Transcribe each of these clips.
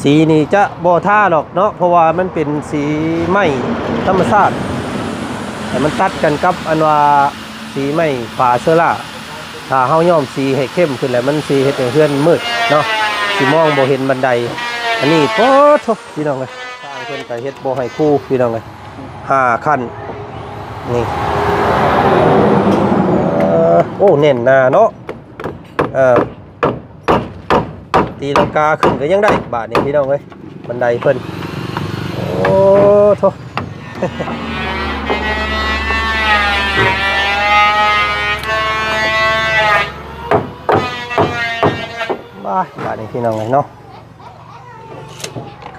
ສີນີ້ຈະບໍ່ທາດອກເນາະ ເພາະວ່າມັນເປັນສີໄມ້ທຳມະຊາດ ແຕ່ມັນຕັດກັນກັບອັນວ່າສີໄມ້ປ່າເຊື້ອລາ. ຖ້າເຮົາຍ້ອມສີໃຫ້ເຂັ້ມຂຶ້ນແລ້ວ ມັນຊິເຮັດໃຫ້ເຮືອນມືດເນາະ ຊິມອງບໍ່ເຫັນບັນໄດ. ອັນນີ້ ໂອ້ໂທ້ ພີ່ນ້ອງເອີຍ ຊ່າງເພິ່ນກະເຮັດບໍ່ໃຫ້ຄູ ພີ່ນ້ອງເອີຍ ຫ້າຂັ້ນ ນີ້ ເອີ ໂອ້ ແໜ້ນໜາເນາະ ເອີ ຕີລັງກາຂຶ້ນກໍຍັງໄດ້ບາດນີ້ ພີ່ນ້ອງເອີຍ ບັນໄດເພິ່ນ ໂອ້ໂທ້ ບາດ ບາດນີ້ ພີ່ນ້ອງເອີຍເນາ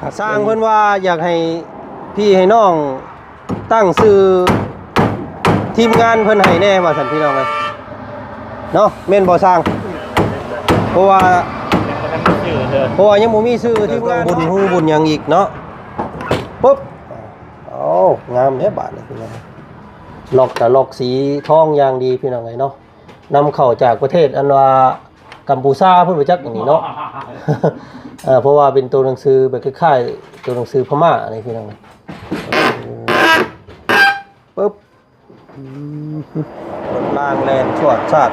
ະ. ຊ່າງເພິ່ນວ່າຢາກໃຫ້ພີ່ໃຫ້ນ້ອງຕັ້ງຊື່ທີມງານເພິ່ນໃຫ້ແດ່ວ່າຊັ້ນ ພີ່ນ້ອງເອີຍເນາະ ແມ່ນບໍ່ຊ່າງ? ເພາະວ່າ ຍັງບໍ່ທັນມີຊື່ເດີ ເພາະວ່າຍັງບໍ່ມີຊື່ທີມງານ ບຸນຮູບຸນຫຍັງອີກເນາະ. ປຶບ ໂອ້ ງາມເດ້ບາດນີ້ ພີ່ນ້ອງ ລັອກກະລັອກສີທອງຢ່າງດີ ພີ່ນ້ອງເອີຍເນາະ ນຳເຂົ້າຈາກປະເທດອັນວ່າ ກຳປູຊາພຸ້ນບໍ່ຈັກອັນນີ້ເນາະ ເອີ ເພາະວ່າເປັນໂຕໜັງສືແບບຄ້າຍໆໂຕໜັງສືພະມ້ານີ້ ພີ່ນ້ອງ ປຶບ ອືມ ລົດລາງແລ່ນຊວດຊາດ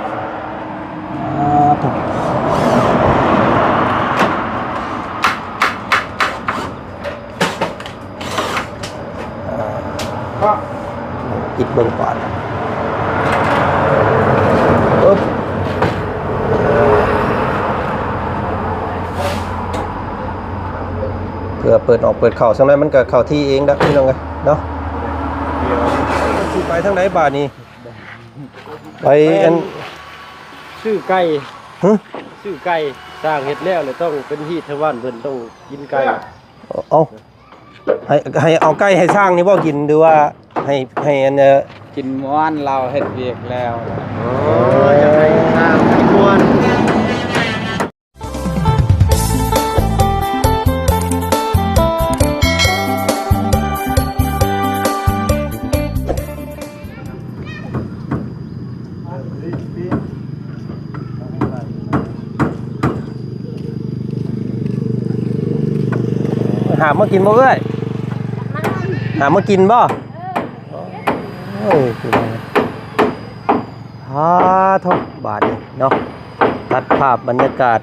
ອ່າ ປິດເບິ່ງປານ ປຶບ ເພື່ອເປີດອອກເປີດເຂົ້າ ສັກໜ້ອຍມັນກໍເຂົ້າທີ່ເອງດອກ ພີ່ນ້ອງເອີຍເນາະ. ຊິໄປທາງໃດບາດນີ້? ໄປອັນ ຊື້ໄກ່ ຮະ? ຊື້ໄກ່ ສ້າງເຮັດແລ້ວ ແລ້ວຕ້ອງເປັນຮີດທາງບ້ານເພິ່ນ ຕ້ອງກິນໄກ່ ເອົາ ໃຫ້ ໃຫ້ເອົາໄກ່ໃຫ້ຊ້າງນີ້ບໍ່ກິນ ຫຼືວ່າໃຫ້ ໃຫ້ອັນ ກິນມ່ວນ ລາວເຮັດວຽກແລ້ວ ໂອ້ຍ ຢາກໃຫ້ຊ້າງກິນມ່ວນ. ຫາມາກິນບໍ່ເອື້ອຍ? ຫາມາກິນບໍ່? ເອີ ໂອ້ຍ ອາໂທ້ ບາດນີ້ເນາະ ຕັດພາບບັນຍາກາດ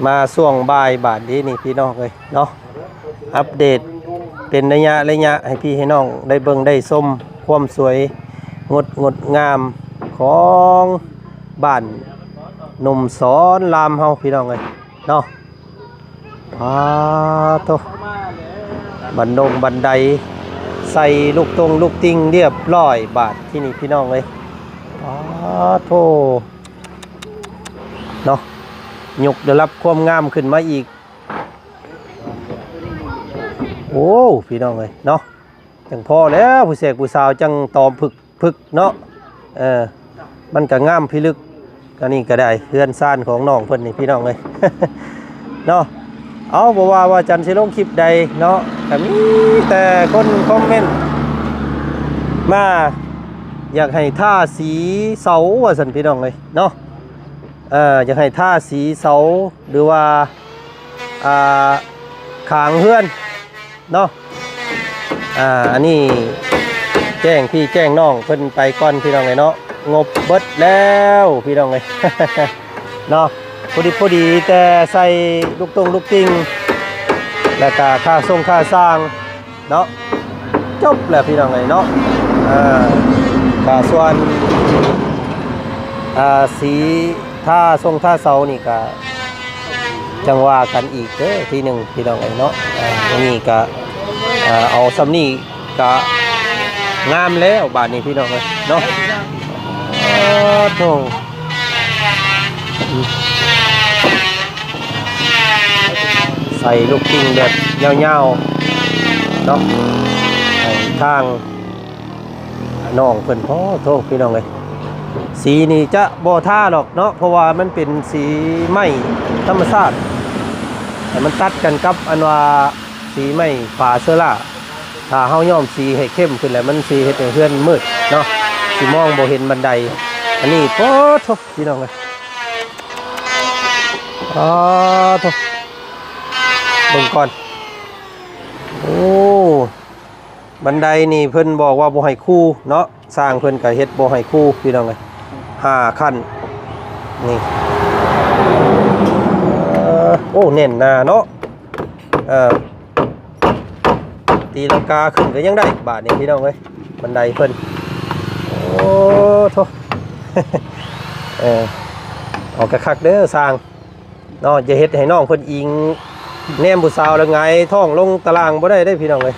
ມາຊ່ວງບ່າຍບາດນີ້ນີ້ ພີ່ນ້ອງເອີຍເນາະ ອັບເດດເປັນໄລຍະໄລຍະ ໃຫ້ພີ່ໃຫ້ນ້ອງໄດ້ເບິ່ງໄດ້ຊົມຄວາມສວຍງົດ ງົດງາມຂອງບ້ານໜຸ່ມສອນລາມເຮົາ ພີ່ນ້ອງເອີຍເນາະ. ປາໂທ້ ບັນດົງບັນໄດ ໃສ່ລູກຕົງລູກຕິ່ງລຽບຮ້ອຍ ບາດທີ່ນີ້ ພີ່ນ້ອງເອີຍ ປາໂທ້ ເນາະ ຍົກລະດັບຄວາມງາມຂຶ້ນມາອີກ. ໂອ້ ພີ່ນ້ອງເອີຍເນາະ ຈັ່ງພໍແລ້ວ ຜູ້ແຊກຜູ້ສາວຈັ່ງຕອມຜຶກ ຜຶກເນາະ ເອີ ມັນກະງາມພິລຶກ. ອັນນີ້ກະໄດ້ເຮືອນຊານຂອງນ້ອງເພິ່ນນີ້ ພີ່ນ້ອງເອີຍເນາະ. ເອົາ ບໍ່ວ່າວ່າຈັນຊິລົງຄລິບໃດເນາະ ກະມີແຕ່ຄົນຄອມເມັນມາ ຢາກໃຫ້ທາສີເສົາວ່າຊັ້ນ ພີ່ນ້ອງເອີຍເນາະ ເອີ ຢາກໃຫ້ທາສີເສົາ ຫຼືວ່າ ອ່າ ຂ້າງເຮືອນເນາະ. ອ່າ ອັນນີ້ແຈ້ງພີ່ແຈ້ງນ້ອງເພິ່ນໄປກ່ອນ ພີ່ນ້ອງເອີຍເນາະ ງົບເບິດແລ້ວ ພີ່ນ້ອງເອີຍເນາະ. ພໍດີ ພໍດີແຕ່ໃສ່ລູກຕົງລູກຕິ່ງ ແລ້ວກະຄ່າສົ່ງຄ່າສ້າງ ເນາະ ຈົບແລ້ວ ພີ່ນ້ອງເອີຍເນາະ. ເອີ ກະສ່ວນ ອ່າ ສີທາຊົງທາເສົານີ້ກະ ຈັ່ງວ່າກັນອີກເດີທີໜຶ່ງ ພີ່ນ້ອງເອີຍເນາະ. ເອີ ມື້ນີ້ກະ ເອົາສ່ຳນີ້ກະງາມແລ້ວບາດນີ້ ພີ່ນ້ອງເອີຍເນາະ. ໂອ້ໂທ້ ໃສ່ລູກຕິ່ງແບບຍາວໆເນາະ ໃຫ້ທາງນ້ອງເພິ່ນ. ໂອ້ໂທ້ ພີ່ນ້ອງເອີຍ ສີນີ້ຈະບໍ່ທາດອກເນາະ ເພາະວ່າມັນເປັນສີໄມ້ທຳມະຊາດ ແຕ່ມັນຕັດກັນກັບອັນວ່າສີໄມ້ປ່າເຊື້ອລາ. ຖ້າເຮົາຍ້ອມສີໃຫ້ເຂັ້ມຂຶ້ນແລ້ວ ມັນຊິເຮັດໃຫ້ເຮືອນມືດເນາະ ຊິມອງບໍ່ເຫັນບັນໄດ. ອັນນີ້ ໂອ້ໂທ້ ພີ່ນ້ອງເອີຍ ອ້າໂທ້ ເບິ່ງກ່ອນ. ໂອ້ ບັນໄດນີ້ເພິ່ນບອກວ່າບໍ່ໃຫ້ຄູເນາະ, ຊ່າງເພິ່ນກໍເຮັດບໍ່ໃຫ້ຄູ ພີ່ນ້ອງເອີຍ ຫ້າຂັ້ນນີ້. ເອີ ໂອ້ ແໜ້ນໜາເນາະ. ເອີ ຕີລັງກາຂຶ້ນກໍຍັງໄດ້ບາດນີ້ ພີ່ນ້ອງເອີຍ ບັນໄດເພິ່ນ. ໂອ້ໂທ້ ເອີ ເອົາຄັກໆເດີຊ່າງເນາະ, ຢ່າເຮັດໃຫ້ນ້ອງເພິ່ນອີງແນມຜູ້ສາວແລ້ວຫງາຍທ້ອງລົງຕາລ່າງບໍ່ໄດ້ເດ້ ພີ່ນ້ອງເອີຍ.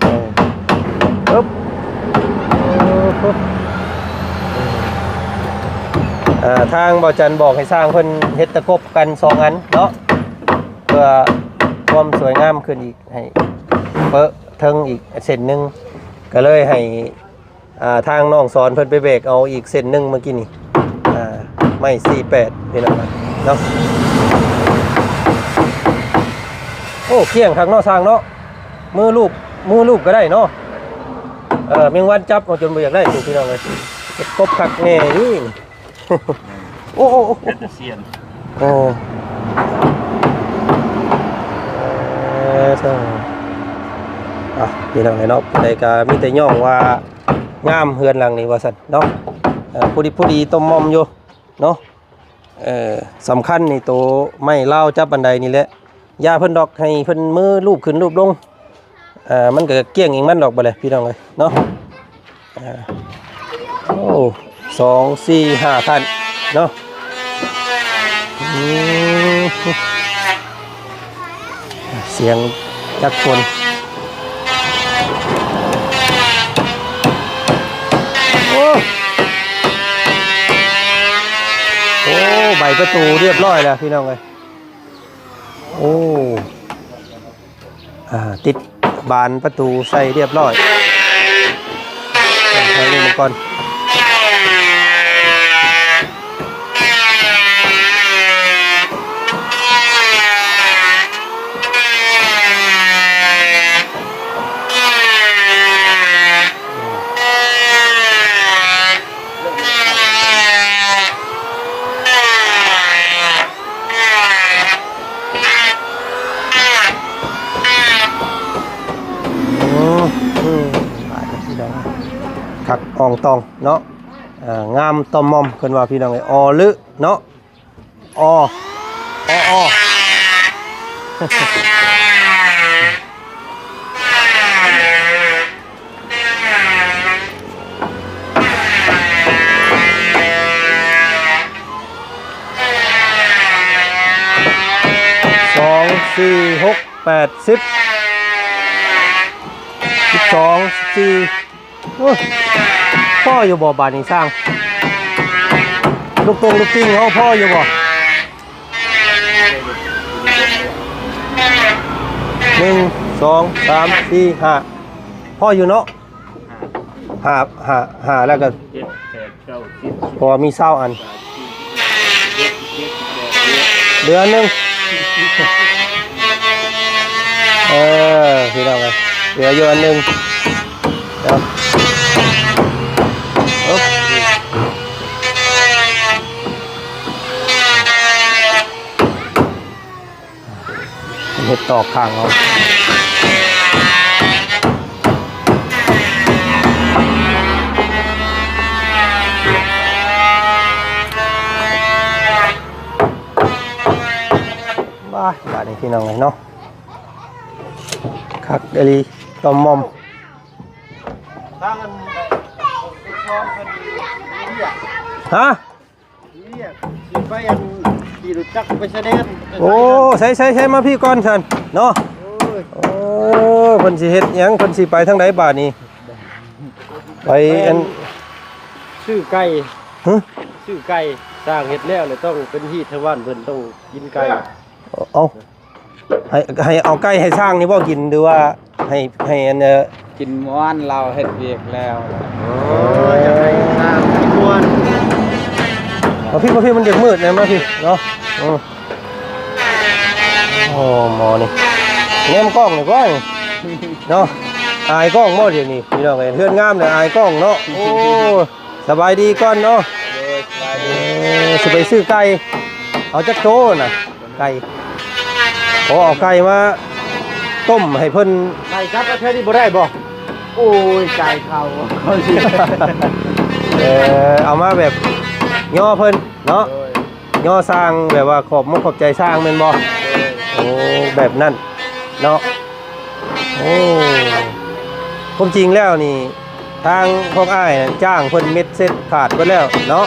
ເອີ ອຶບ ເອີ ທາງບ່າວຈັນບອກໃຫ້ຊ່າງເພິ່ນເຮັດຕະກົບກັນສອງອັນເນາະ ເພື່ອຄວາມສວຍງາມຂຶ້ນອີກ ໃຫ້ເປີະເທິງອີກເສັ້ນໜຶ່ງ ກໍເລີຍໃຫ້ ອ່າ ທາງນ້ອງສອນເພິ່ນໄປແບກເອົາອີກເສັ້ນໜຶ່ງເມື່ອກີ້ນີ້ ອ່າ ໄມ້ສີ່ແປດ ພີ່ນ້ອງເນາະ. ໂອ້ ກ້ຽງຄັກເນາະຊ່າງເນາະ, ມືລູບ ມືລູບກໍໄດ້ເນາະ. ເອີ ແມງວັນຈັບເອົາຈົນບໍ່ຢາກໄດ້ ພີ່ນ້ອງເອີຍ ເຮັດກົບຄັກແນ່ນີ້. ໂອ້ ໂອ້ ໂອ້ ເປັນຕາຊຽນ ເອີ ເອີ ເອີ ອ່ະ ພີ່ນ້ອງເອີຍເນາະ, ຜູ້ໃດກໍມີແຕ່ຍ້ອງວ່າງາມເຮືອນຫຼັງນີ້ວ່າຊັ້ນເນາະ. ເອີ ພໍດີ ພໍດີ ຕົມມອມຢູ່ເນາະ. ເອີ ສຳຄັນນີ້ໂຕໄມ້ລາວຈັບບັນໄດນີ້ແຫຼະ, ຢ່າເພິ່ນດອກ ໃຫ້ເພິ່ນມືລູບຂຶ້ນລູບລົງ ເອີ ມັນກໍກ້ຽງເອງມັນດອກ ບັດນີ້ ພີ່ນ້ອງເອີຍເນາະ. ເອີ ໂອ້ ສອງ ສີ່ ຫ້າ ຂັ້ນເນາະ. ອືມ ສຽງຈັກກົນ ໂອ້ ໂອ້ ໃບປະຕູຮຽບຮ້ອຍແລ້ວ ພີ່ນ້ອງເອີຍ. ໂອ້ ອ່າ ຕິດບານປະຕູໃສ່ຮຽບຮ້ອຍ. ເອົາທາງນີ້ມາກ່ອນ. ອືມ ອືມ ຄັກອ່ອງຕ່ອງເນາະ. ເອີ ງາມຕ່ອມມອມ ເພິ່ນວ່າ ພີ່ນ້ອງເອີຍ. ອໍ ລຶ ເນາະ. ອໍ ອໍ ອໍ ສອງ ສີ່ ຫົກ ແປດ ສິບ ສິບສອງ ສິບສີ່. ໂອ້ຍ ພໍຢູ່ບໍ່ບາດນີ້ຊ່າງ? ລູກຕົງລູກຕິງເຮົາພໍຢູ່ບໍ່? ໜຶ່ງ ສອງ ສາມ ສີ່ ຫ້າ ພໍຢູ່ເນາະ. ຫ້າ ຫ້າ ຫ້າ ແລ້ວກໍ ເຈັດ ແປດ ເກົ້າ ສິບ ພໍມີຊາວອັນ ເດືອນໜຶ່ງ. ເອີ ພີ່ນ້ອງເອີຍ ເຫຼືອຢູ່ອັນໜຶ່ງ. ເອີ ເຮັດຕອກຂ້າງເອົາ. ບາດ ບາດນີ້ພີ່ນ້ອງເອີຍເນາະ ຄັກອີ່ຫຼີ ຕ່ອມມອມ. ທາງອັນ ຮະ? ຊິໄປອັນຂີ່ລົດຈັກໄປຊະແດນ. ໂອ້ ໃສ່ໆໆ ມາພີ້ກ່ອນຊັ້ນເນາະ. ໂອ້ຍ ໂອ້ ເພິ່ນຊິເຮັດຫຍັງ ເພິ່ນຊິໄປທາງໃດບາດນີ້? ໄປອັນ ຊື້ໄກ່. ຮະ? ຊື້ໄກ່ ສ້າງເຮັດແລ້ວ ແລ້ວຕ້ອງເປັນຮີດທາງບ້ານເພິ່ນຕ້ອງກິນໄກ່. ເອົາ ໃຫ້ ໃຫ້ເອົາໄກ່ໃຫ້ຊ້າງນີ້ບໍ່ກິນ ຫຼືວ່າໃຫ້ ໃຫ້ອັນ ກິນມ່ວນ ລາວເຮັດວຽກແລ້ວ. ໂອ້ຍ ຢາກໃຫ້ຊ້າງມ່ວນ. ມາພີ້ ມາພີ້ ມັນຢາກມືດແດ່ ມາພີ້ເນາະ. ອື ໂອ້ ໝໍນີ້ ແນມກ້ອງນີ້ກວ່ານີ້ເນາະ. ອາຍກ້ອງບໍ່ດຽວນີ້ ພີ່ນ້ອງເອີຍ? ເຮືອນງາມແລ້ວອາຍກ້ອງເນາະ. ໂອ້ ສະບາຍດີກ່ອນເນາະ. ໂດຍ ສະບາຍດີ. ເອີ ຊິໄປຊື້ໄກ່ ເອົາຈັກໂຕນະ? ໄກ່ ໂອ້ ເອົາໄກ່ມາຕົ້ມໃຫ້ເພິ່ນ. ໄກ່ກັບເທື່ອນີ້ບໍ່ໄດ້ບໍ່? ໂອ້ຍ ໄກ່ເຂົາ ເຂົາຊິ ເອີ ເອົາມາແບບຍໍເພິ່ນເນາະ ໂດຍ ຍໍຊ່າງ ແບບວ່າຂອບມົກຂອບໃຈຊ່າງແມ່ນບໍ່? ໂດຍ ໂອ້ ແບບນັ້ນເນາະ. ໂອ້ ຄວາມຈິງແລ້ວນີ້ ທາງພວກອ້າຍນັ້ນຈ້າງເພິ່ນເມັດເສັດຂາດເບິດແລ້ວເນາະ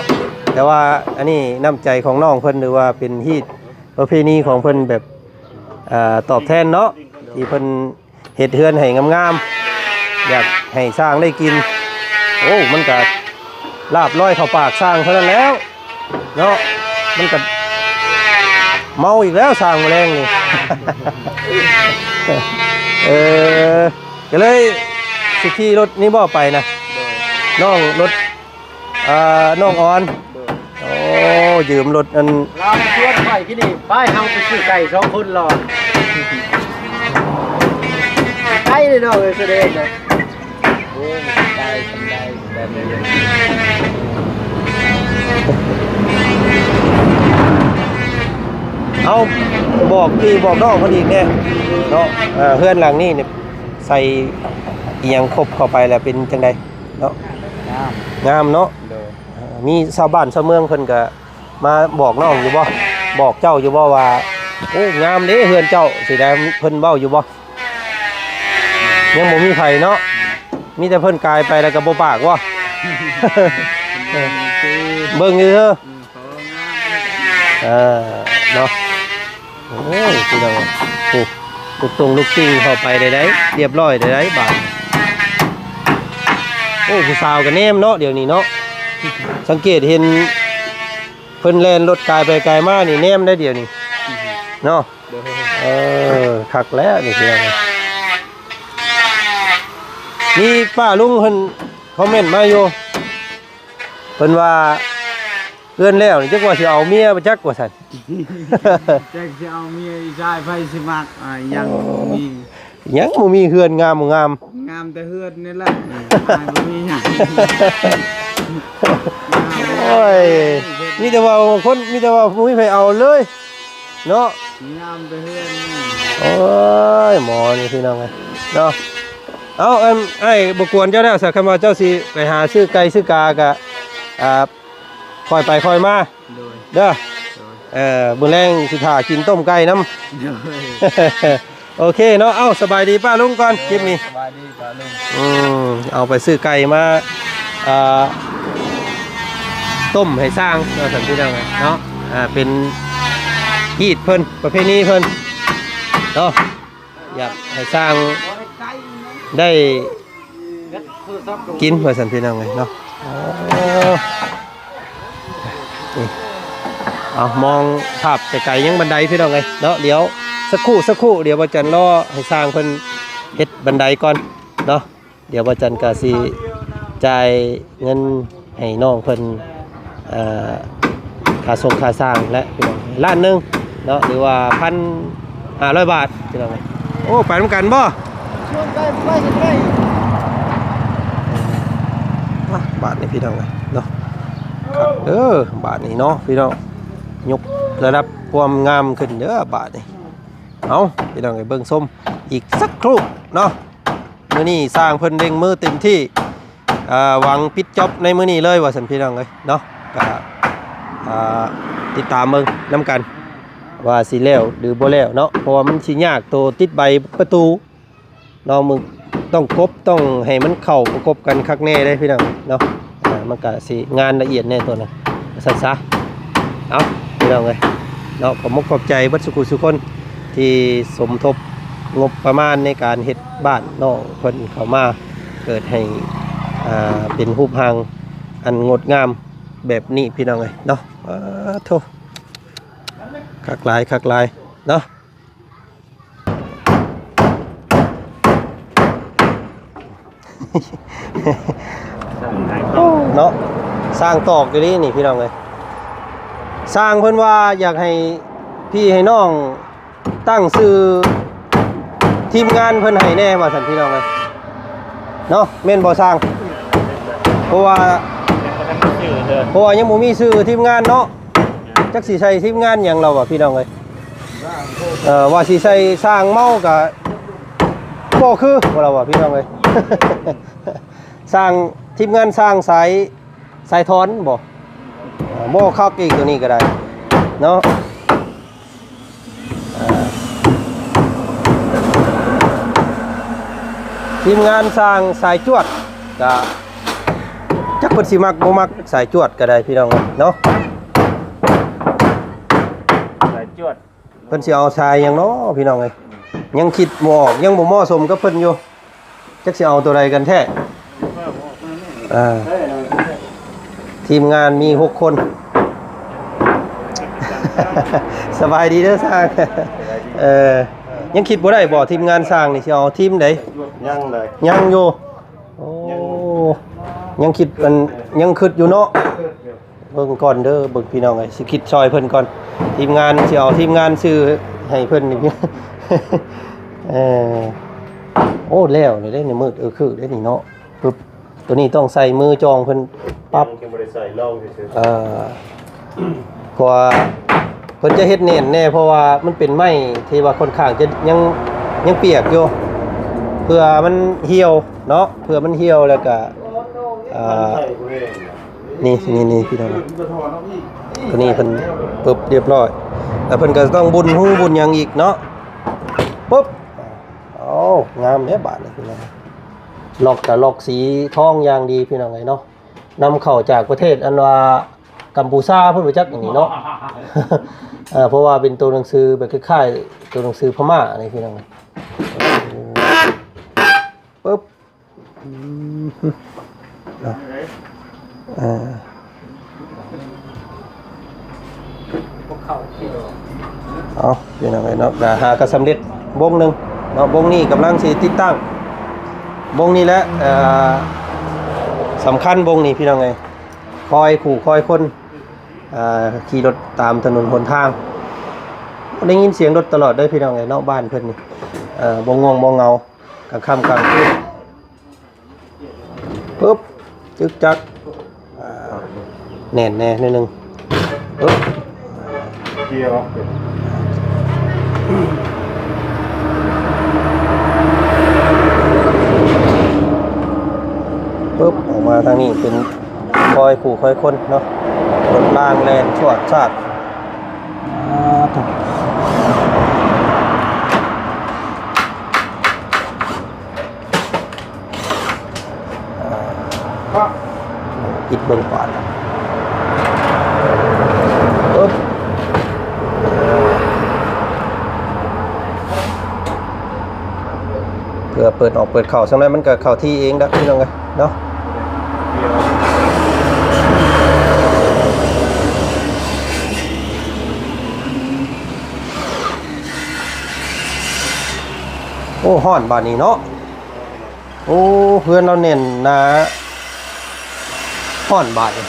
ແຕ່ວ່າອັນນີ້ນ້ຳໃຈຂອງນ້ອງເພິ່ນ ຫຼືວ່າເປັນຮີດປະເພນີຂອງເພິ່ນ ແບບ ເອີ ຕອບແທນເນາະ ທີ່ເພິ່ນເຮັດເຮືອນໃຫ້ງາມໆ ຢາກໃຫ້ຊ່າງໄດ້ກິນ. ໂອ້ ມັນກະລາບລອຍເຂົ້າປາກຊ່າງເທົ່ານັ້ນແລ້ວເນາະ ມັນກະເມົາອີກແລ້ວຊ່າງມື້ແລງນີ້. ເອີ ກະເລີຍຊິຂີ່ລົດນີ້ບໍ່ໄປນະ? ໂດຍ ນ້ອງລົດ ເອີ ນ້ອງອອນ ໂດຍ ໂອ້ ຢືມລົດອັນ ລາວມາຊວນຂ້ອຍກິນນີ້ ໄປ ເຮົາໄປຊື້ໄກ່ສອງຄົນລອດ ໄປເລີຍນ້ອງເອີຍ ສະເດັດນະ. ໂອ້ຍ ໄປ ສຳໄດ້ ແບບນີ້ ເອົາ ບອກພີ່ບອກນ້ອງເພິ່ນອີກແດ່ເນາະ. ເອີ ເຮືອນຫຼັງນີ້ນີ້ ໃສ່ອີ່ຫຍັງຄົບເຂົ້າໄປແລ້ວເປັນຈັ່ງໃດເນາະ? ງາມ ງາມເນາະ. ໂດຍ ເອີ ມີຊາວບ້ານຊາວເມືອງເພິ່ນກະມາບອກນ້ອງຢູ່ບໍ່? ບອກເຈົ້າຢູ່ບໍ່ວ່າ ໂອ້ ງາມເດ້ເຮືອນເຈົ້າ ຊິໄດ້ ເພິ່ນເວົ້າຢູ່ບໍ່? ຍັງບໍ່ມີໃຜເນາະ ມີແຕ່ເພິ່ນກາຍໄປແລ້ວກະບໍ່ປາກບໍ່? ເບິ່ງຊື່ໆ ເອີ ເນາະ. ໂອ້ຍ ພີ່ນ້ອງ ໂອ້ ລູກຕົງລູກຕິ່ງເຂົ້າໄປໄດ້ໄດ໋ ລຽບຮ້ອຍໄດ້ໄດ໋ບາດ. ໂອ້ ຜູ້ສາວກະແນມເນາະ ດຽວນີ້ເນາະ ສັງເກດເຫັນເພິ່ນແລ່ນລົດກາຍໄປກາຍມານີ້ ແນມໄດ້ດຽວນີ້ເນາະ. ໂດຍ ເອີ ຄັກແລ້ວນີ້ ພີ່ນ້ອງ. ມີປ້າລຸງເພິ່ນຄອມເມັນມາຢູ່ ເພິ່ນວ່າ ເຮືອນແລ້ວນີ້ຈັກວ່າຊິເອົາເມຍບໍ່ຈັກວ່າຊັ້ນ. ຈັກຊິເອົາເມຍອີ່ຊາຍໃຜຊິມັກ ອ່າ ຍັງບໍ່ມີ ຍັງບໍ່ມີເຮືອນງາມບໍ່ງາມ ງາມແຕ່ເຮືອນນີ້ແຫຼະ ອ້າຍບໍ່ມີຫຍັງ. ໂອ້ຍ ມີແຕ່ວ່າຄົນ ມີແຕ່ວ່າບໍ່ມີໃຜເອົາເລີຍເນາະ ງາມແຕ່ເຮືອນນີ້. ໂອ້ຍ ໝໍນີ້ ພີ່ນ້ອງເອີຍເນາະ. ເອົາ ອັນ ອ້າຍບໍ່ກວນເຈົ້າແລ້ວຊະ ຄັນວ່າເຈົ້າຊິໄປຫາຊື້ໄກ່ຊື້ກາກະ ອ່າ ຄ່ອຍໄປຄ່ອຍມາ ໂດຍ ເດີ ໂດຍ ເອີ ມື້ແລງຊິຖ້າກິນຕົ້ມໄກ່ນຳ ໂດຍ. ໂອເຄເນາະ ເອົ້າ ສະບາຍດີປ້າລຸງກ່ອນ ໂດຍ ຄລິບນີ້ ສະບາຍດີປ້າລຸງ. ອືມ ເອົາໄປຊື້ໄກ່ມາ ອ່າ ຕົ້ມໃຫ້ຊ່າງເນາະ ທ່ານພີ່ນ້ອງເນາະ. ອ່າ ເປັນຮີດເພິ່ນ ປະເພນີເພິ່ນເນາະ ຢາກໃຫ້ຊ່າງໄດ້ກິນວ່າຊັ້ນ ພີ່ນ້ອງເອີຍເນາະ. ໂອ້ ນີ້ ເອົາ ມອງພາບໄກໆ ຍັງບັນໄດ ພີ່ນ້ອງເອີຍເນາະ. ດຽວສັກຄູ່ ສັກຄູ່ ດຽວບ່າວຈັນລໍໃຫ້ຊ່າງເພິ່ນເຮັດບັນໄດກ່ອນເນາະ. ດຽວບ່າວຈັນກະຊິຈ່າຍເງິນໃຫ້ນ້ອງເພິ່ນ ເອີ ຄ່າສົ່ງຄ່າຊ່າງແຫຼະ ພີ່ນ້ອງ ລ້ານໜຶ່ງເນາະ ຫຼືວ່າພັນຫ້າຮ້ອຍບາດ ພີ່ນ້ອງເອີຍ. ໂອ້ ໄປນຳກັນບໍ່? ຊວນໄປ ໄປ ໄປ ອ່ະ ບາດນີ້ ພີ່ນ້ອງເອີຍເນາະ ຄັກເດີ ບາດນີ້ເນາະ ພີ່ນ້ອງ ຍົກລະດັບຄວາມງາມຂຶ້ນເດີບາດນີ້. ເອົາ ພີ່ນ້ອງເອີຍ ເບິ່ງຊົມອີກສັກຄູ່ເນາະ. ມື້ນີ້ຊ່າງເພິ່ນເລັ່ງມືເຕັມທີ່ ເອີ ຫວັງປິດຈ໊ອບໃນມື້ນີ້ເລີຍວ່າຊັ້ນ ພີ່ນ້ອງເອີຍເນາະ. ກະ ເອີ ຕິດຕາມເບິ່ງນຳກັນວ່າຊິແລ້ວຫຼືບໍ່ແລ້ວເນາະ ເພາະວ່າມັນຊິຍາກໂຕຕິດໃບປະຕູເນາະ. ມຶງຕ້ອງກົບ ຕ້ອງໃຫ້ມັນເຂົ້າປະກົບກັນຄັກແນ່ເດ້ ພີ່ນ້ອງເນາະ. ອ່າ ມັນກະຊິງານລະອຽດແນ່ໂຕນັ້ນ ວ່າຊັ້ນຊະ. ເອົາ ພີ່ນ້ອງເອີຍເນາະ ຂອບມົກຂອບໃຈເບິດສຸຜູ້ສຸຄົນ ທີ່ສົມທົບງົບປະມານໃນການເຮັດບ້ານນ້ອງເພິ່ນເຂົ້າມາ ເກີດໃຫ້ ອ່າ ເປັນຮູບຮ່າງອັນງົດງາມແບບນີ້ ພີ່ນ້ອງເອີຍເນາະ. ປາໂທ້ ຄັກຫຼາຍ ຄັກຫຼາຍເນາະ. ໂອ້ ເນາະ ຊ່າງຕອກຢູ່ນີ້ນີ້ ພີ່ນ້ອງເອີຍ. ຊ່າງເພິ່ນວ່າຢາກໃຫ້ພີ່ໃຫ້ນ້ອງຕັ້ງຊື່ທີມງານເພິ່ນໃຫ້ແດ່ວ່າຊັ້ນ ພີ່ນ້ອງເອີຍເນາະ ແມ່ນບໍ່ຊ່າງ? ເພາະວ່າ ເພາະວ່າຍັງບໍ່ມີຊື່ທີມງານເນາະ ຈັກຊິໃສ່ທີມງານຫຍັງລາວວ່າ ພີ່ນ້ອງເອີຍ. ເອີ ວ່າຊິໃສ່ຊ່າງເມົາກະບໍ່ຄື ວ່າລະວ່າ ພີ່ນ້ອງເອີຍ. ຊ່າງ ທີມງານຊ່າງສາຍ ສາຍຖອນບໍ່? ເອີ ບໍ່ຄັກອີກ ໂຕນີ້ກໍໄດ້ເນາະ. ທີມງານຊ່າງສາຍຈວດກະ ຈັກເພິ່ນຊິມັກບໍ່ມັກ ສາຍຈວດກໍໄດ້ ພີ່ນ້ອງເນາະ. ສາຍຈວດ ເພິ່ນຊິເອົາສາຍຫຍັງເນາະ ພີ່ນ້ອງເອີຍ? ຍັງຄິດບໍ່ອອກ ຍັງບໍ່ເໝາະສົມກັບເພິ່ນຢູ່ ຈັກຊິເອົາໂຕໃດກັນແທ້. ອ່າ ທີມງານມີຫົກຄົນ. ສະບາຍດີເດີຊ່າງ. ເອີ ຍັງຄິດບໍ່ໄດ້ບໍ່ ທີມງານຊ່າງນີ້ຊິເອົາທີມໃດ? ຍັງເລີຍ ຍັງຢູ່. ໂອ້ ຍັງຄິດ ອັນ ຍັງຄິດຢູ່ເນາະ. ເບິ່ງກ່ອນເດີ ເບິ່ງ ພີ່ນ້ອງເອີຍ ຊິຄິດຊ່ອຍເພິ່ນກ່ອນ. ທີມງານ ຊິເອົາທີມງານຊື່ໃຫ້ເພິ່ນນີ້. ເອີ ໂອ້ ແລ້ວແລ້ວເດ້ນີ້ ມືດເອີຄຶເດ້ນີ້ເນາະ. ປຶບ ໂຕນີ້ຕ້ອງໃສ່ມືຈອງເພິ່ນປັບ ຍັງບໍ່ໄດ້ໃສ່ ລອງຊື່ໆ. ເອີ ເພາະວ່າເພິ່ນຈະເຮັດແໜ້ນແດ່ ເພາະວ່າມັນເປັນໄມ້ທີ່ວ່າຂ້ອນຂ້າງຈະຍັງ ຍັງປຽກຢູ່ ເພື່ອມັນຫ່ຽວເນາະ ເພື່ອມັນຫ່ຽວ ແລ້ວກະ ອ່າ ນີ້ ນີ້ ນີ້ ພີ່ນ້ອງ ໂຕນີ້ເພິ່ນປຶບ ຮຽບຮ້ອຍ ແລ້ວເພິ່ນກໍຕ້ອງບຸນຮູບຸນຫຍັງອີກເນາະ. ປຶບ ໂອ້ ງາມເດ້ບາດນີ້ ພີ່ນ້ອງ. ລັອກກະລັອກສີທອງຢ່າງດີ ພີ່ນ້ອງເອີຍເນາະ. ນຳເຂົ້າຈາກປະເທດ ອັນວ່າ ກຳປູຊາພຸ້ນ ບໍ່ຈັກ ອັນນີ້ເນາະ. ເອີ ເພາະວ່າເປັນໂຕໜັງສືແບບຄ້າຍໆ ໂຕໜັງສືພະມ້ານີ້ ພີ່ນ້ອງ. ປຶບ ອືມ ເນາະ ເອີ ເອົາ ພີ່ນ້ອງເອີຍເນາະ ກະຫາກະສຳເລັດວົງໜຶ່ງເນາະ. ວົງນີ້ກຳລັງຊິຕິດຕັ້ງ ວົງນີ້ແຫຼະ ເອີ ສຳຄັນວົງນີ້ ພີ່ນ້ອງເອີຍ. ຄອຍຄູ່ຄອຍຄົນ ອ່າ ຂີ່ລົດຕາມຖະໜົນຫົນທາງ ໄດ້ຍິນສຽງລົດຕະຫຼອດເດີ ພີ່ນ້ອງເອີຍເນາະ. ບ້ານເພິ່ນນີ້ ເອີ ບໍ່ງ່ວງບໍ່ເຫງົາ ກາງຄ່ຳກາງຄືນ. ປຶບ ຈຶກຈັກ ອ່າ ແໜ້ນແດ່ໜ້ອຍໜຶ່ງ. ປຶບ ເກຍອອກ ປຶບ ອອກມາທາງນີ້ເປັນ ຄອຍຄູ່ຄອຍຄົນເນາະ ລົດລາງແລ່ນຊວດຊາດ. ປິດເບິ່ງປານ ປຶບ ເພື່ອເປີດອອກເປີດເຂົ້າ ສ່ຳໃດມັນກໍເຂົ້າທີ່ເອງດອກ ພີ່ນ້ອງເອີຍເນາະ. ໂອ້ ຮ້ອນບາດນີ້ເນາະ. ໂອ້ ເຮືອນລາວແໜ້ນໜາ ຮ້ອນບາດນີ້.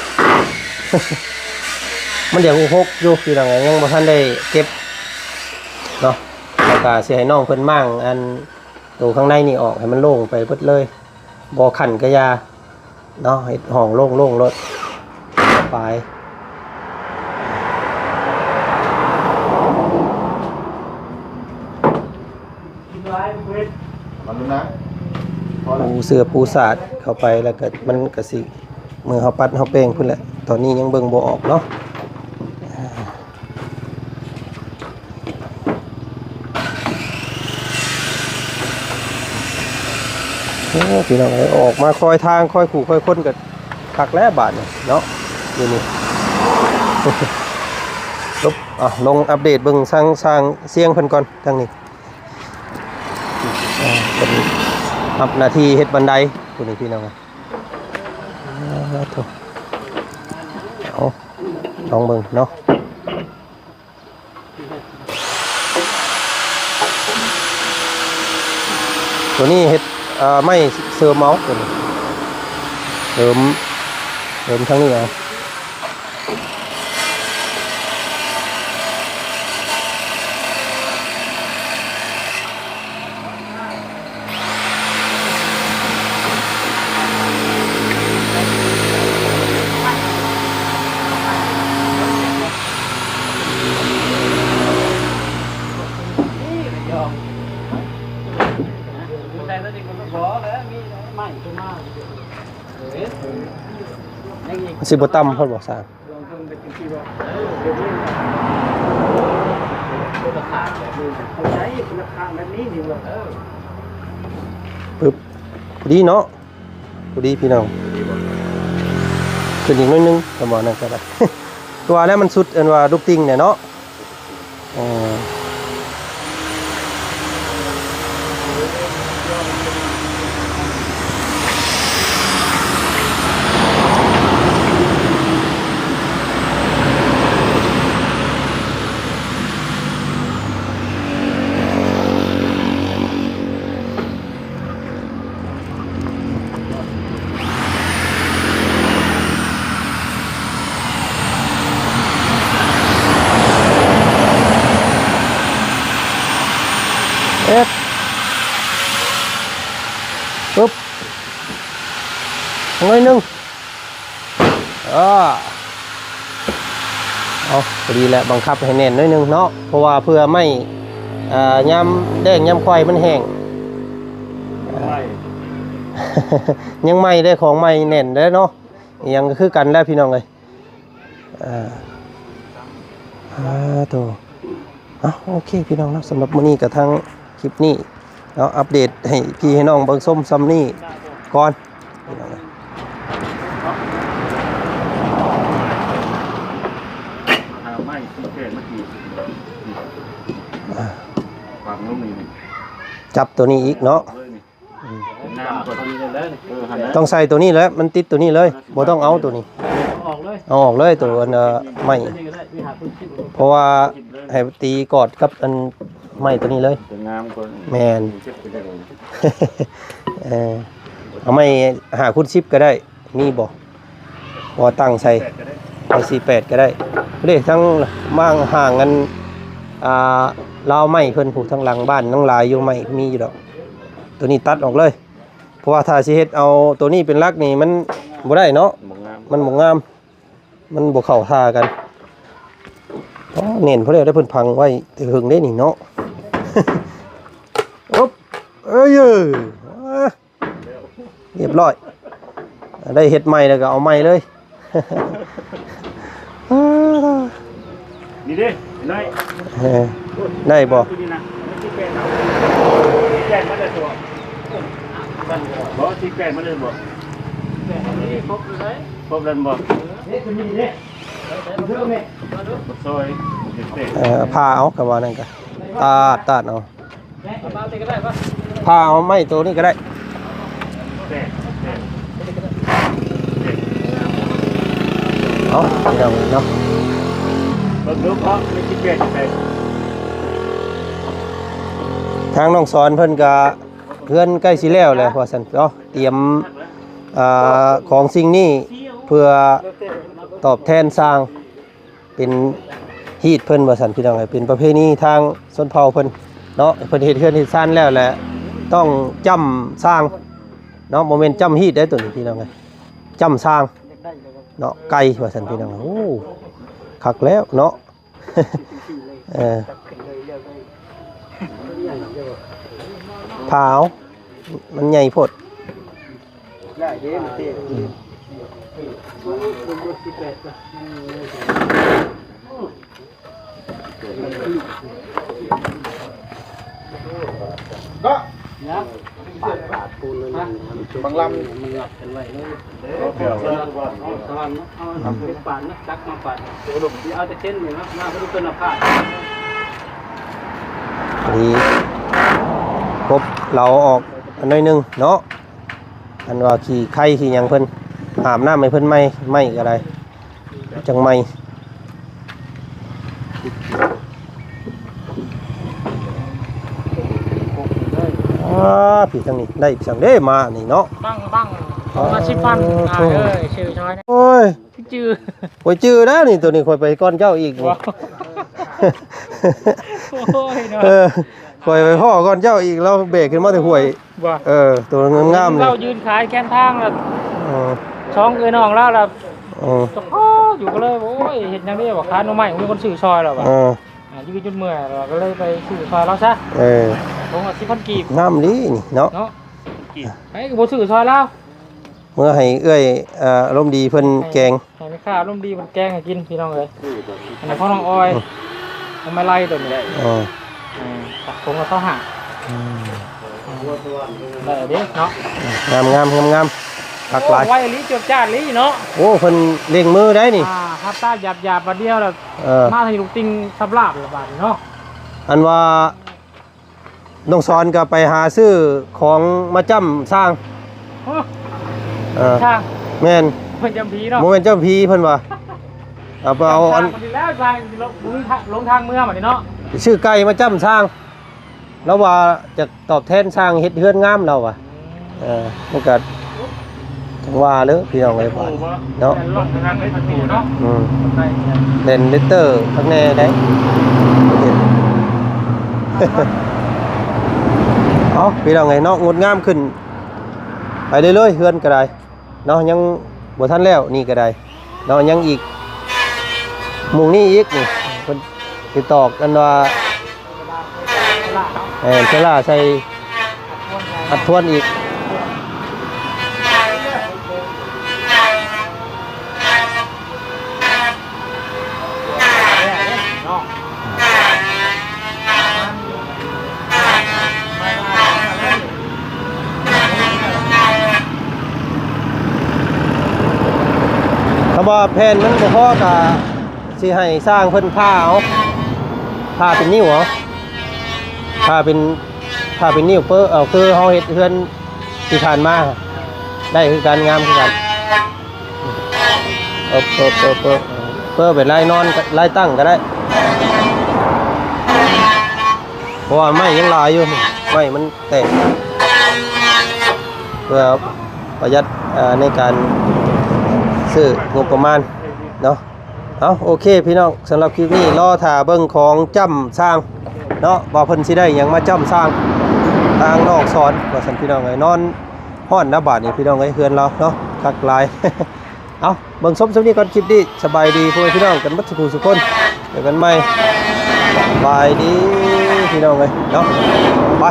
ມັນຢາກຫົກຢູ່ ພີ່ນ້ອງເອີຍ ຍັງບໍ່ທັນໄດ້ເກັບເນາະ. ແລ້ວກະຊິໃຫ້ນ້ອງເພິ່ນມ້າງອັນໂຕຂ້າງໃນນີ້ອອກໃຫ້ມັນໂລ່ງໄປເບິດເລີຍ ບໍ່ຂັ້ນກະຢ່າເນາະ ເຮັດຫ້ອງໂລ່ງໆໂລດ ສະບາຍ. ປູເສື່ອປູສາດເຂົ້າໄປ ແລ້ວກໍມັນກໍຊິ ເມື່ອເຮົາປັດເຮົາແປງພຸ້ນແຫຼະ. ຕອນນີ້ຍັງເບິ່ງບໍ່ອອກເນາະ. ໂອ້ ພີ່ນ້ອງເອີຍ ອອກມາຄອຍທາງ ຄອຍຄູ່ຄອຍຄົນກໍຄັກແລ້ວບາດນີ້ເນາະ. ນີ້ ນີ້ ລົງອັບເດດເບິ່ງທາງຊ່າງຊຽງເພິ່ນກ່ອນ ທາງນີ້. ເອີ ເພິ່ນຮັບໜ້າທີ່ເຮັດບັນໄດ ຜູ້ນີ້ ພີ່ນ້ອງ. ເອົາ ລອງເບິ່ງເນາະ. ໂຕນີ້ເຮັດ ເອີ ໄມ້ເສີມເອົາ ໂຕນີ້ເສີມ ເສີມທາງນີ້ເອົາ. ມັນຊິບໍ່ຕ່ຳໂພດບໍ່ ຊ່າງ? ປຶບ ພໍດີເນາະ ພໍດີພີ່ນ້ອງ ຂຶ້ນອີກໜ້ອຍໜຶ່ງ ປະມານນັ້ນກໍໄດ້ ຄືວ່າແລ້ວ ມັນສຸດ ອັນວ່າລູກຕິ່ງແຫຼະເນາະ. ເອີ ເອັດ ປຶບ ໜ້ອຍໜຶ່ງ. ເອີ ເອົາ ພໍດີແຫຼະ ບັງຄັບໃຫ້ແໜ້ນໜ້ອຍໜຶ່ງເນາະ ເພາະວ່າເພື່ອໄມ້ ເອີ ຍາມແລ້ງຍາມຂ້ອຍມັນແຫ້ງ ຍັງໃໝ່ເດ້ ຂອງໃໝ່ແໜ້ນເດ້ເນາະ ອີຫຍັງກໍຄືກັນແຫຼະພີ່ນ້ອງເອີຍ. ເອີ ອາ ໂຕ ເອົາ ໂອເຄພີ່ນ້ອງເນາະ ສຳລັບມື້ນີ້ກໍທັງຄລິບນີ້ເນາະ ອັບເດດໃຫ້ພີ່ໃຫ້ນ້ອງເບິ່ງຊົມຊ່ຳນີ້ກ່ອນພີ່ນ້ອງເອີຍ. ຫາໄມ້ທີ່ແຂນມາຕີ ອາ ຝັງລົງນີ້ ຈັບໂຕນີ້ອີກເນາະ. ອືມ ນ້ຳກ່ອນ ເອີ ຫັ້ນແຫຼະ ຕ້ອງໃສ່ໂຕນີ້ແຫຼະ ມັນຕິດໂຕນີ້ເລີຍ ບໍ່ຕ້ອງເອົາໂຕນີ້ ເອົາອອກເລີຍ ເອົາອອກເລີຍ ໂຕອັນ ເອີ ໄມ້ ເພາະວ່າໃຫ້ຕີກອດກັບອັນໄມ້ໂຕນີ້ເລີຍ ແມ່ນ ເອີ ເອົາໄມ້ຫ້າຄູນສິບກໍໄດ້ ມີບໍ່? ບໍ່ ຕັ້ງໃສ່ ແປດກໍໄດ້ ເອົາສີ່ແປດກໍໄດ້ເດ້ ທັງໝ່າງຫ່າງອັນ ອ່າ ລາວໄມ້ເພິ່ນ ຜູ້ທາງຫຼັງບ້ານຍັງຫຼາຍຢູ່ ໄມ້ມີຢູ່ດອກ ໂຕນີ້ຕັດອອກເລີຍ ເພາະວ່າຖ້າຊິເຮັດເອົາໂຕນີ້ເປັນຫຼັກນີ້ ມັນບໍ່ໄດ້ເນາະ ບໍ່ງາມ ມັນບໍ່ງາມ ມັນບໍ່ເຂົ້າທ່າກັນ. ອໍ ແໜ້ນພໍແລ້ວ ໄດ້ເພິ່ນພັງໄວ້ແຕ່ເຫິງເດ້ນີ້ເນາະ ອົບ ເອີຍ ອາ ຮຽບຮ້ອຍ ໄດ້ເຮັດໃໝ່ແລ້ວກໍເອົາໃໝ່ເລີຍ ນີ້ເດ້ ໄດ້ ເອີ ໄດ້ບໍ່? ຕົວນີ້ນະ ສີ່ແປດເອົາ ສີ່ແປດມາໄດ້ຕົວ ບໍ່ ສີ່ແປດມາໄດ້ບໍ່? ແປດນີ້ຄົບຢູ່ໄດ໋ ຄົບແລ້ວບໍ່? ເດ້ ຕົວນີ້ເດ້ ເດີແມ່ ມາຊ່ອຍ ເອີ ຜ່າເອົາ ກໍວ່ານັ້ນກໍ ຕາດ ຕາດເອົາ. ຜ່າເອົາໄມ້ໂຕນີ້ກໍໄດ້ ເອົາ ພີ່ນ້ອງເນາະ ເບິ່ງດູເພາະມີຊິເປັນໄປ ທາງນ້ອງສອນເພິ່ນກໍເຮືອນໃກ້ຊິແລ້ວແຫຼະວ່າຊັ້ນເນາະ ຕຽມ ອ່າ ຂອງສິ່ງນີ້ເພື່ອຕອບແທນຊ່າງ ເປັນຮີດເພິ່ນວ່າຊັ້ນພີ່ນ້ອງເອີຍ ເປັນປະເພນີທາງຊົນເຜົ່າເພິ່ນເນາະ ເພິ່ນເຮັດເຮືອນເຮັດຊານແລ້ວແຫຼະ ຕ້ອງຈ້ຳຊ່າງເນາະ ບໍ່ແມ່ນຈ້ຳຮີດເດ້ໂຕນີ້ພີ່ນ້ອງເອີຍ ຈ້ຳຊ່າງເນາະ ໄກ່ວ່າຊັ້ນພີ່ນ້ອງ ໂອ້ ຄັກແລ້ວເນາະ ເອີ ຜ່າເອົາ ມັນໃຫຍ່ໂພດ. ໄດ້ເດ້ ມັນເຕະ ອືມ ເນາະ ບາງລຳມັນລັດກັນໄວ້ເລີຍ ເອົາສະຫວ່ານເນາະ ເອົາເປັນປານນະ ຕັກມາປານ ຊິເອົາແຕ່ເສັ້ນນີ້ມາ ມາເພື່ອເປັນອາພາດ ພໍດີ ກົບເຫຼົາອອກອັນໜ້ອຍໜຶ່ງເນາະ. ອັນວ່າຂີ້ໄຄຂີ້ຫຍັງເພິ່ນ ອາບນ້ຳໃຫ້ເພິ່ນໃໝ່ ໃໝ່ກໍໄດ້ ຈັ່ງໃໝ່. ອາ ພີ່ທາງນີ້ໄດ້ຈັ່ງເດ້ມານີ້ເນາະ ບັງ ບັງ ອາ ສິບພັນ ໂອ້ ອ້າຍເອີຍ ຊື່ຊອຍ ໂອ້ຍ ຈື່ ໂອ້ຍ ຈື່ແລ້ວນີ້ ໂຕນີ້ຂ້ອຍໄປກ່ອນເຈົ້າອີກນີ້ ໂອ້ຍເນາະ ເອີ ຂ້ອຍໄປພໍ້ກ່ອນເຈົ້າອີກ ລາວແບກຂຶ້ນມາແຕ່ຫ້ວຍ ບໍ່ ເອີ ໂຕງາມໆ ນີ້ ລາວຢືນຂາຍແຄມທາງລະ ເອີ ຊ່ອງເອື້ອຍນ້ອງລາວລະ ເອີ ສະພໍຢູ່ ກໍເລີຍ ໂອ້ຍ ເຮັດຫຍັງດີວະ ຂາຍໜໍ່ໄມ້ ບໍ່ມີຄົນຊື້ຊ່ອຍລະວະ ເອີ ອ່າ ຢືນຈົນເມື່ອຍ ລະກໍເລີຍໄປຊື້ຊ່ອຍລາວຊະ ເອີ ຖົງລະສິບພັນກີບ ງາມດີນີ້ເນາະ ເນາະ. ໄປກໍບໍ່ຊື້ຊອຍລາວ ເມືອໃຫ້ເອື້ອຍ ເອີ ອາລົມດີເພິ່ນແກງ ໃຫ້ແມ່ຄ້າອາລົມດີເພິ່ນແກງໃຫ້ກິນພີ່ນ້ອງເອີຍ. ອັນນີ້ຂອງນ້ອງອອຍ ອືມ ຂອງແມ່ໄລຕົວນີ້ ອໍ ອືມ ຖົງລະຊາວຫ້າ ອືມ ໄດ້ເດ້ເນາະ ງາມໆໆໆ ຄັກຫຼາຍ ໂອ້ ໄວອີ່ຫຼີ ຈວດຈາດອີ່ຫຼີເນາະ. ໂອ້ ເພິ່ນເລັ່ງມືໄດ໋ນີ້ ອ່າ ຮັບຕາຫຍາບໆ ບາດດຽວລະ ເອີ ມາໃຫ້ລູກຕິ່ງສັບລາບລະບາດນີ້ເນາະ. ອັນວ່າ ນ້ອງສອນກໍໄປຫາຊື້ຂອງມາຈ້ຳຊ່າງ ໂອ້ ເອີ ຊ່າງ ແມ່ນ ບໍ່ແມ່ນຈ້ຳຜີເນາະ ບໍ່ແມ່ນຈ້ຳຜີເພິ່ນວ່າ ເອົາໄປເອົາອັນ ຊ່າງ ນີ້ແລ້ວ ຊ່າງຊິລົງ ລົງທາງເມືອບັດນີ້ເນາະ ໄປຊື້ໄກ່ມາຈ້ຳຊ່າງ ລາວວ່າຈະຕອບແທນຊ່າງເຮັດເຮືອນງາມ ລາວວ່າ. ເອີ ມັນກະ ຈັ່ງວ່າເດີພີ່ນ້ອງເອີຍ ເນາະ ອືມ ແລ່ນເລດເຕີຄັກແນ່ໄດ໋. ເອົາ ພີ່ນ້ອງເອີຍເນາະ ງົດງາມຂຶ້ນໄປເລື້ອຍໆ ເຮືອນກໍໄດ້ເນາະ ຍັງບໍ່ທັນແລ້ວ ນີ້ກໍໄດ້ເນາະ ຍັງອີກ ມຸງນີ້ອີກນີ້ ເພິ່ນຊິຕອກອັນວ່າ ແມ່ນ ໂຊລາໃສ່ ອັດທວນອີກ ຄັນວ່າແຜ່ນມັນບໍ່ພໍກໍ ຊິໃຫ້ຊ່າງເພິ່ນຜ່າເອົາ ຜ່າເປັນນິ້ວເອົາ ຜ່າເປັນ ຜ່າເປັນນິ້ວເປີ້ ເອົາ ຄືເຮົາເຮັດເຮືອນທີ່ຜ່ານມາ ໄດ້ຄືກັນ ງາມຄືກັນ ເປີ້ ເປີ້ ເປີ້ ເປີ້ ເປີ້ເປັນລາຍນອນ ລາຍຕັ້ງກໍໄດ້ ເພາະວ່າໄມ້ຍັງຫຼາຍຢູ່ ໄມ້ມັນແຕກ ເພື່ອປະຢັດ ເອີ ໃນການຊື້ງົບປະມານເນາະ. ເອົາ ໂອເຄພີ່ນ້ອງ ສຳລັບຄລິບນີ້ລໍຖ້າເບິ່ງຂອງຈ້ຳຊ່າງເນາະ ວ່າເພິ່ນຊິໄດ້ຫຍັງມາຈ້ຳຊ່າງ ທາງນ້ອງສອນວ່າຊັ້ນພີ່ນ້ອງເອີຍ. ນອນຮ້ອນນະບາດນີ້ພີ່ນ້ອງເອີຍ ເຮືອນລາວເນາະ ຄັກຫຼາຍ. ເອົາ ເບິ່ງຊົມສ່ຳນີ້ກ່ອນ ຄລິບນີ້ ສະບາຍດີພໍ່ແມ່ພີ່ນ້ອງກັນໝົດທຸກຜູ້ທຸກຄົນ ເຈີກັນໃໝ່ ສະບາຍດີພີ່ນ້ອງເອີຍເນາະ ໄປ.